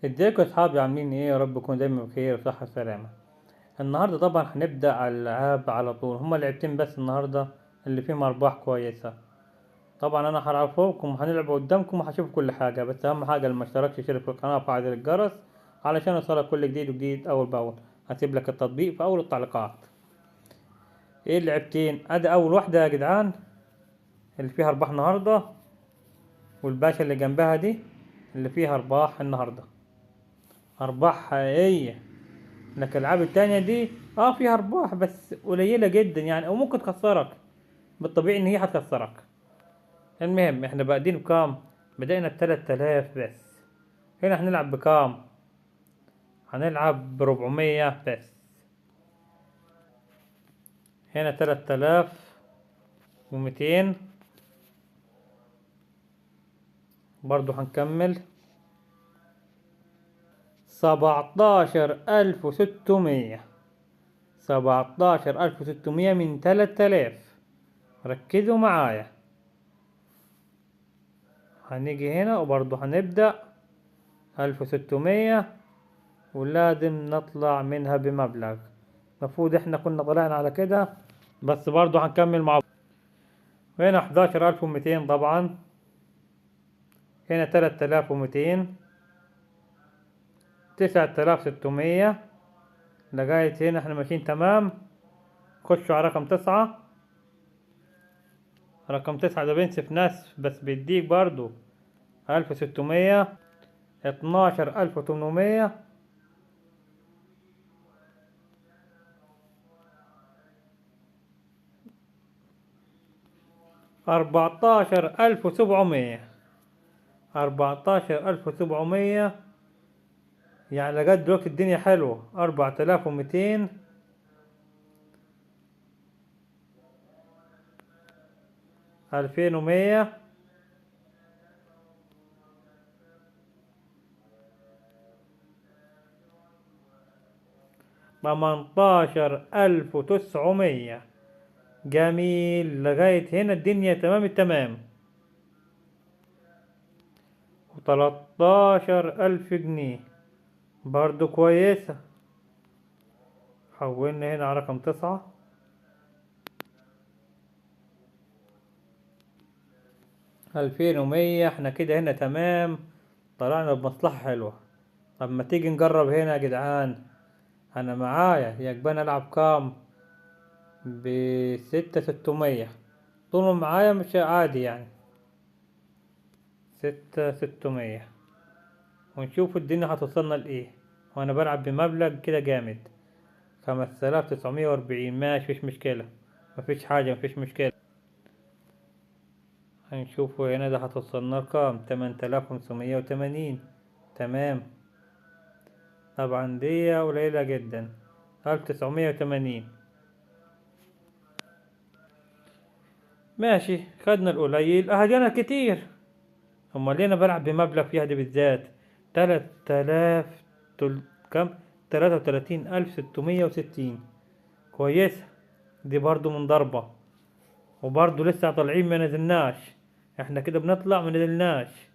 ازيكم يا اصحابي؟ عاملين ايه؟ يا رب تكونوا دايما بخير وصحة وسلامة. النهاردة طبعا هنبدأ على الالعاب على طول، هما لعبتين بس النهاردة اللي فيهم ارباح كويسة. طبعا انا هعرفكم وهنلعب قدامكم وهشوف كل حاجة، بس اهم حاجة اللي ما اشتركش يشترك في القناة وفعل زر الجرس علشان يوصلك كل جديد وجديد اول باول. هسيب لك التطبيق في اول التعليقات. ايه اللعبتين؟ ادي اول واحدة يا جدعان اللي فيها ارباح النهاردة، والباشا اللي جنبها دي اللي فيها ارباح النهاردة، ارباح حقيقية. لكن الالعاب التانية دي فيها ارباح بس قليلة جدا يعني، او ممكن تخسرك، بالطبيعي ان هي هتخسرك. المهم احنا بادئين بكام؟ بدأنا بتلات آلاف بس. هنا هنلعب بكام؟ هنلعب بربعمية بس. هنا 3200 برضو هنكمل. 17600، 17600 من 3000. ركزوا معايا. هنيجي هنا وبرضو هنبدأ 1600، ولازم نطلع منها بمبلغ. المفروض احنا كنا طلعنا على كده، بس برضو هنكمل مع بعض. هنا 11200 طبعا، هنا 3200، 9600 لغاية هنا احنا ماشيين تمام. خشوا على رقم 9. رقم 9 ده بينسف ناس بس بيديك برضو 1600، 12800، 14700، 14700. يعني لغاية دلوقتي الدنيا حلوة. 4200، 2100، 18900. جميل، لغاية هنا الدنيا تمام التمام. وتلتاشر ألف جنيه برضو كويسة. حولنا هنا على رقم 9. 2100. احنا كده هنا تمام، طلعنا بمصلحة حلوة. طب ما تيجي نجرب هنا يا جدعان. انا معايا يا جبان العب كام؟ بستة ستمية. طول ما معايا مش عادي يعني، ستة ستمية، ونشوف الدنيا هتوصلنا لإيه. وأنا بلعب بمبلغ كده جامد، 5940. ماشي، مفيش مشكلة، مفيش حاجة، مفيش مشكلة. هنشوفه هنا ده هتوصلنا لكام؟ 8580. تمام، طبعا دي قليلة جدا، 1980. ماشي، خدنا القليل، أهدينا كتير. أمال ليه أنا بلعب بمبلغ فيها دي بالذات؟ تلات آلاف تل-، كام؟ 33660. كويسة دي برضو من ضربة، وبرضو لسه طالعين ما نزلناش. احنا كده بنطلع ما نزلناش،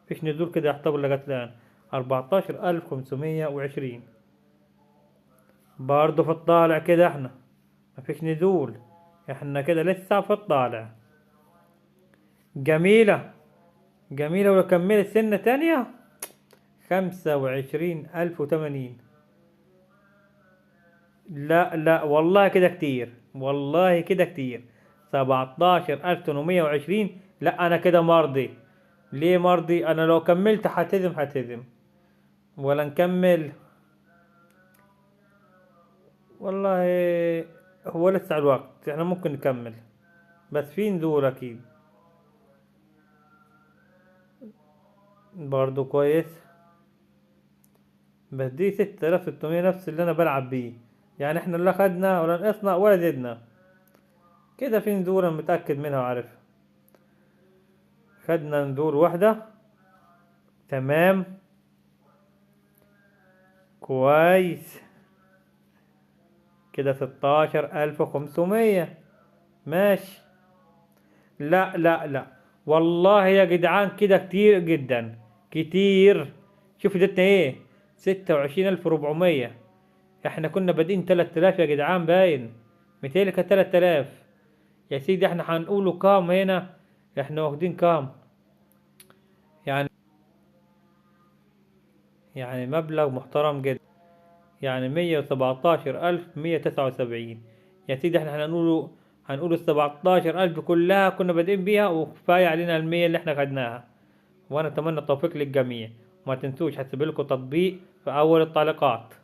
مفيش نزول كده يعتبر لغاية الآن. 14520 برضو في الطالع كده، احنا مفيش نزول، احنا كده لسه في الطالع. جميلة جميلة. ولو كملت سنة تانية 25080. لا لا والله كده كتير، والله كده كتير. 17820. لا أنا كده مرضي. ليه مرضي؟ أنا لو كملت هتزم، هتزم ولا نكمل؟ والله هو لسه على الوقت، احنا ممكن نكمل بس في نزول أكيد. برضو كويس، بس دي 6600 نفس اللي أنا بلعب بيه، يعني احنا لا خدنا ولا نقصنا ولا زدنا كده. في نزول أنا متأكد منها وعارفها. خدنا نزول واحدة، تمام كويس كده. 16500. ماشي. لا لا لا والله يا جدعان كده كتير جدا، كتير. شوف ادتنا ايه، 26,400. احنا كنا بادئين 3000 يا جدعان، باين متهيألي كانت 3000 يا سيدي. احنا هنقوله كام هنا؟ احنا واخدين كام؟ يعني مبلغ محترم جدا، يعني 117,179 يا سيدي. احنا هنقوله 17,000 كلها كنا بادئين بيها، وكفاية علينا المية اللي احنا خدناها. وانا اتمنى التوفيق للجميع، وما تنسوش هسيب لكم تطبيق في اول التعليقات.